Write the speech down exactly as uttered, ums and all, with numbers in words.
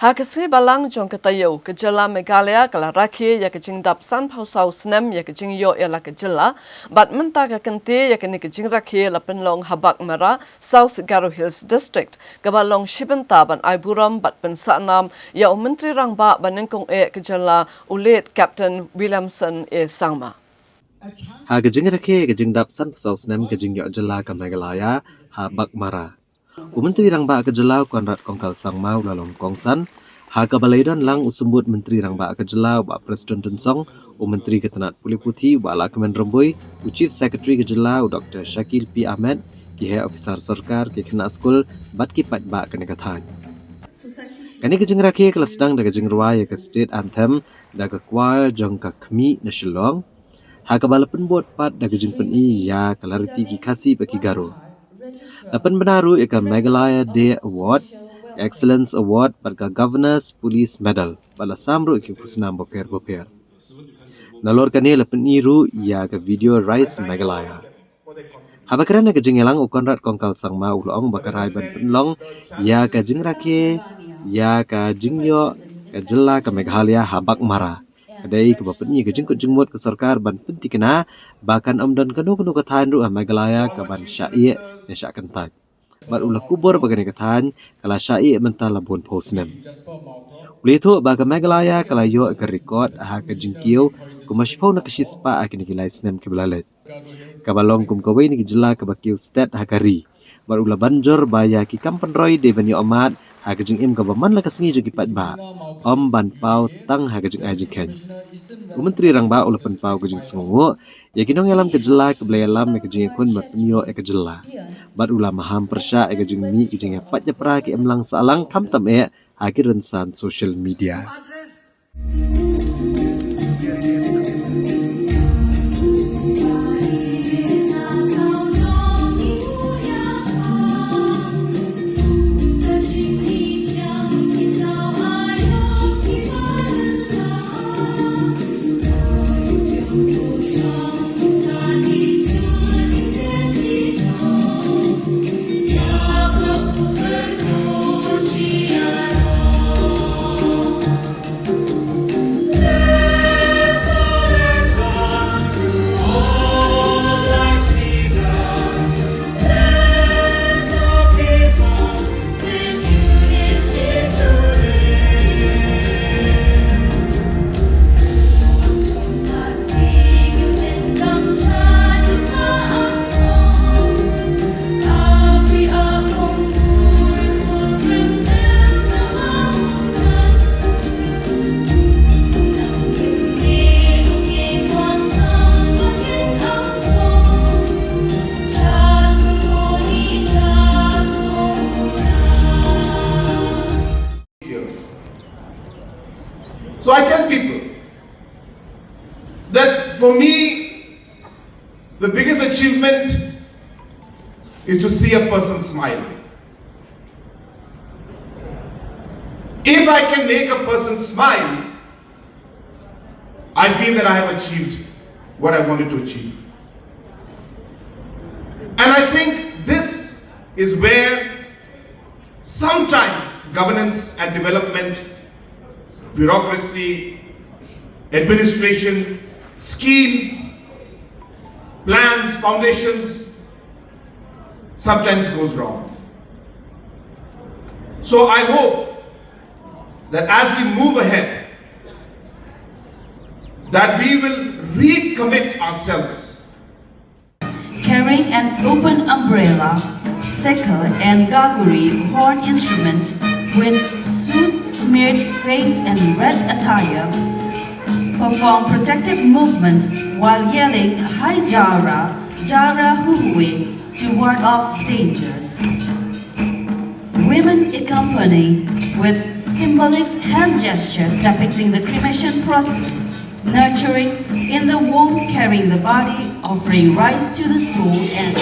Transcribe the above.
Ha ka sngi Balang jong ka taïew, ka jylla Meghalaya ka la rakhe ïa ka jingdap sanphew saw snem ïa ka jingïoh ïa la ka jylla, bad mynta ka kynthei ïa kane ka jingrakhe la pynlong ha Baghmara, South Garo Hills District, kaba long shi bynta ban ai burom bad pynsahnam ïa u Myntri Rangbah ba nyngkong eh ka jylla, u Late Captain Williamson A Sangma. Ha ka jingrakhe ka jingdap sanphew saw snem ka jingïoh jylla ka Meghalaya ha Baghmara, u Myntri Rangbah ka jylla u Conrad Kongkal Sangma u la long kongsan, ha kaba la ïadon lang u Symbud Myntri Rangbah ka jylla u Bah Prestone Tynsong, u Myntri ka tnat pule puthi u Bah Lahkmen Rymbui, u Chief Secretary ka jylla u Doctor Shakil P Ahmed, ki heh ophisar sorkar, ki khynnah skul bad ki paidbah kane ka thaiñ. Kane ka jingrakhe ka la sdang da ka jingrwai ïa ka State Anthem da ka choir jong ka Khmih na Shillong, ha kaba la pynbud pat da ka jingpyni ïa ka lariti ki Khasi bad ki Garo. La pynbna ruh ïa ka Meghalaya Day Award, ka Excellence Award bad ka Governor's Police Medal, bad la sam ruh ïa ki khusnam bapher bapher. Nalor kane la pyni ruh ïa ka video Rise Meghalaya. Haba kren ha ka jingïalang, u Conrad Kongkal Sangma u la ong ba ka rai ban pynlong ïa ka jingrakhe ïa ka jingïoh ka jylla ka Meghalaya ha Baghmara ka dei kaba pyni ïa ka jingkut jingmut ka sorkar ban pynthikna ba kan ym don kano kano ka thaiñ ruh ha Meghalaya kaban shah ïeh ne shah kyntait. Bad u la kubur ba kane ka thaiñ ka la shah ïeh mynta la bun phew snem. U la ïathuh ba ka Meghalaya ka la ïoh ka record ha ka jingkiew kumba shiphew na ka shispah ha kine ki lai snem kiba la leit, kaba long kum kawei na ki jylla kaba kiew stet ha ka ri. Bad u la ban jur ba ïa ki kam pynroi dei ban ïoh mad ha ka jingim kaba man la ka sngi jong ki paidbah, ym ban paw tang ha ka jingai jingkheiñ. U Myntri Rangbah u la pynpaw ka jingsngewnguh ïa ki nongïalam ka jylla kiba la ïalam ïa ka jingïakhun ban pynïoh ïa ka jylla, bad u la maham pyrshah ïa ka jingmih ka jingïapait ïapra ki imlang sahlang, khamtam eh ha ki rynsan social media. Years. So I tell people that for me, the biggest achievement is to see a person smile. If I can make a person smile, I feel that I have achieved what I wanted to achieve. And I think this is where sometimes governance and development, bureaucracy, administration, schemes, plans, foundations sometimes goes wrong. So I hope that as we move ahead, that we will recommit ourselves. Carrying an open umbrella, sekar and gaguri horn instrument with soot smeared face and red attire, perform protective movements while yelling Hai Jara, Jara Huhue to ward off dangers. Women accompany with symbolic hand gestures depicting the cremation process, nurturing in the womb, carrying the body, offering rice to the soul, and